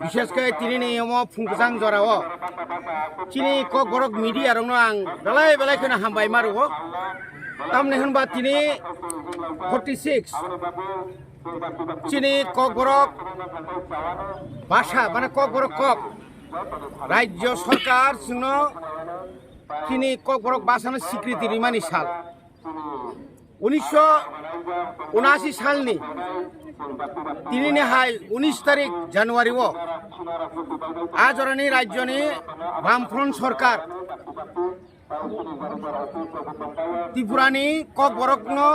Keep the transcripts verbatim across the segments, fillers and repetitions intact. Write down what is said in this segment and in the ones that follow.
Bishesh khe tini ni omo phungkjang jora o chini Kokborok media rok no ang belai belai kheno hambai ma rwo. Tamni hwnba tini forty six chini Kokborok basa mane Kokborok kok Rajya Sarkar chwngno chini Kokborok basa no sikriti rimani sal. Unisho unashi salni tinini hai unis tarik January o a jorani rajyoni Bamfront Sarkar Tripurani Kokborokno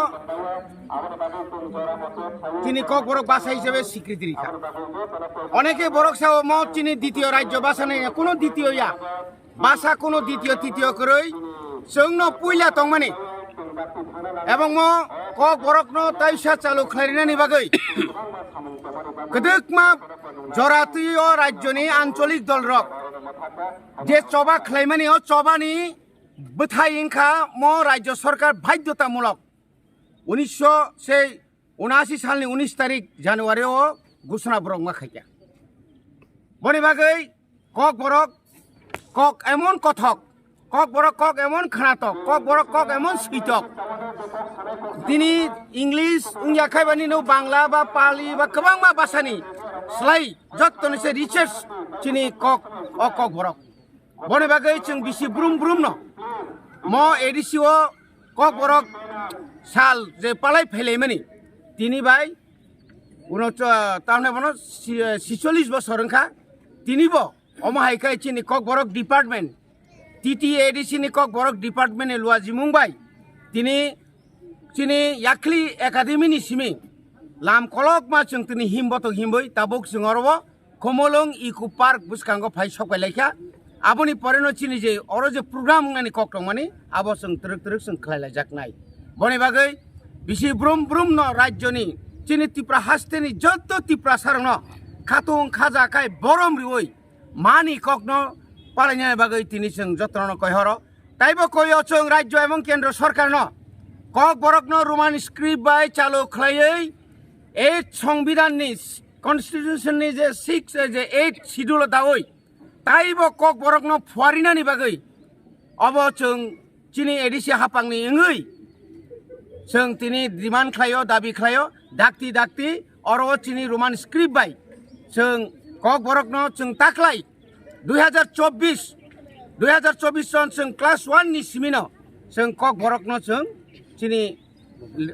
chini Kokborok basa hisabe sikriti rikha. Oneke borok sao mo chini ditiyo rajyo basa nai, kuno ditiyo ya. Basa kuno ditiyo titiyo kwrwi chwngno puila tongmani. Ebong mo Kokborokno taisa chalu khlainani bagwi kwdwkma jora twiwi o rajyoni ancholik dolrok je choba khlaimani o chobani bwthai wngkha mo rajyo sarkar badhyotamulok. Unisho sei unashi salni unis tarik January o gusna borok ma khaikha. Boni bagwi Kokborok kok emon kothok, Kokborok kok emon khnatok, Kokborok kok emon switok. Tini English wngya khai bani no Bangla ba Pali ba kwbangma basani slai jottoni se research chini kok o Kokborok. Boni bagwi chwng bisi brum brum no mo A D C o Kokborok sal je palai phailaimani tini bai uno cho-, tamne bono si-, sicholis bosor wngkha. Tini bo omo hai khe chini Kokborok department, T T A D C ni Kokborok department ni luajimung bai tini chini Yakhli Academy ni simi lam kolokma chwng tini him botok himwi tabuk chwng oro o Khumulwng Eco Park bwskango phai sok pai laikha. Aboni pore no chini je oro je program wngnani kok tongmani abo chwng twrwk twrwk chwng khlai laijaknai. Boni bagwi bisi brum brum no rajyoni chini Tripura hasteni joto Tiprasa rokno khatung khaja khai borom riwi mani kokno palainani bagwi tini chwng jotono koihoro. Taibo koio chwng rajyo ebong kendro sorkarno Kokborokno Roman script bai chalu khlaiwi eight Songbidanni, constitution ni je six, eh, je eight schedule o dawi taibo Kokborokno phuarinani bagwi obo chwng chini A D C hapangni wngwi chwng tini demand khlaio, dabi khlaio, dakti dakti oro chini Roman script bai chwng Kokborokno chwng taklai dui hazar chobbish, dui hazar chobbish son chwng class one ni simino chwng Kokborokno chwng chini,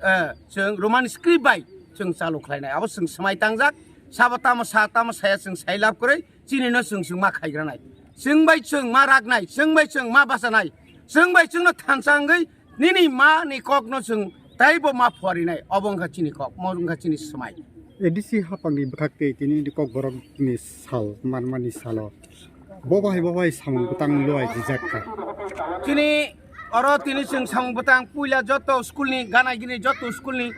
eh, chwng Roman script bai chwng chalu khlainai. Abo chwng swmai tangjak, sabo tamo sa, tamo saya chwng sai lab kwrwi, chini no chwng chwng ma khaigranai. Chwng bai chwng ma raknai, chwng bai chwng ma bachanai, chwng bai chwngno thansa wngwi nini ma ni kokno chwng taibo ma phuarinai, obo wngkha chini kok, mo wngkha chini swmai. A D C hapangni bwkhak tei tini ni Kokborokni sal manmani salo bo bahai bo bahai samung bwtang luai rijak kha. Chini oro tini chwng samung bwtang puila joto school ni gana gini joto school ni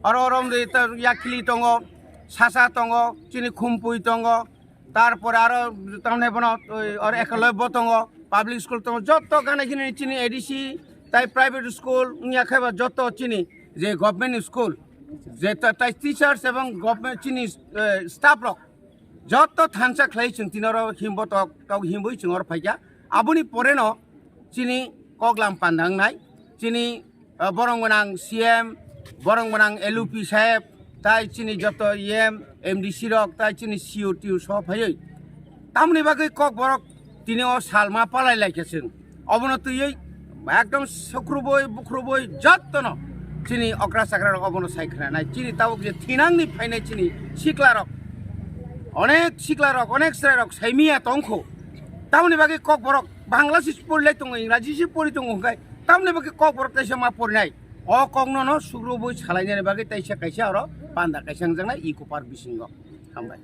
oro oro wngwi ta Yakhli tongo, Sasa tongo, chini Khumpui tongo, tarpore aro tamne bono, oi, aro Ekalobya tongo, public school tongo, joto gana gini chini A D C tai private school wngya khe ba joto chini je government school je ta-, tai teachers ebong government chini, eh, staff rok joto thansa khlai chwng tini oro himbo tok tok himbo chwng oro phaikha. Aboni pore no chini koklam panda wngnai, chini, ah, borong gwnang C M, borong gwnang L U P saheb, tai chini joto E M, M D C rok, tai chini C O T O so phaiwi. Tamoni bagwi Kokborok tini o salma palai laikha chwng. Obono twiwi ekdom sukrubui bukrubui jottono chini okra chakra rok obono sai khna nai. Chini tabuk je thinangni phainai chini sikla rok, onek sikla rok, onek chwrai rok saimiya tongkho. Tamoni bagwi Kokborok Bangla se pori lai tongo, Ingraji se pori tongo, hwnkhe tamoni bagwi Kokborok kaisa ma porinai. O kokno no sukrubui salainani bagwi taisa kaisa oro panda kaisa wngjaknai Eco Park bisingo. Hambai.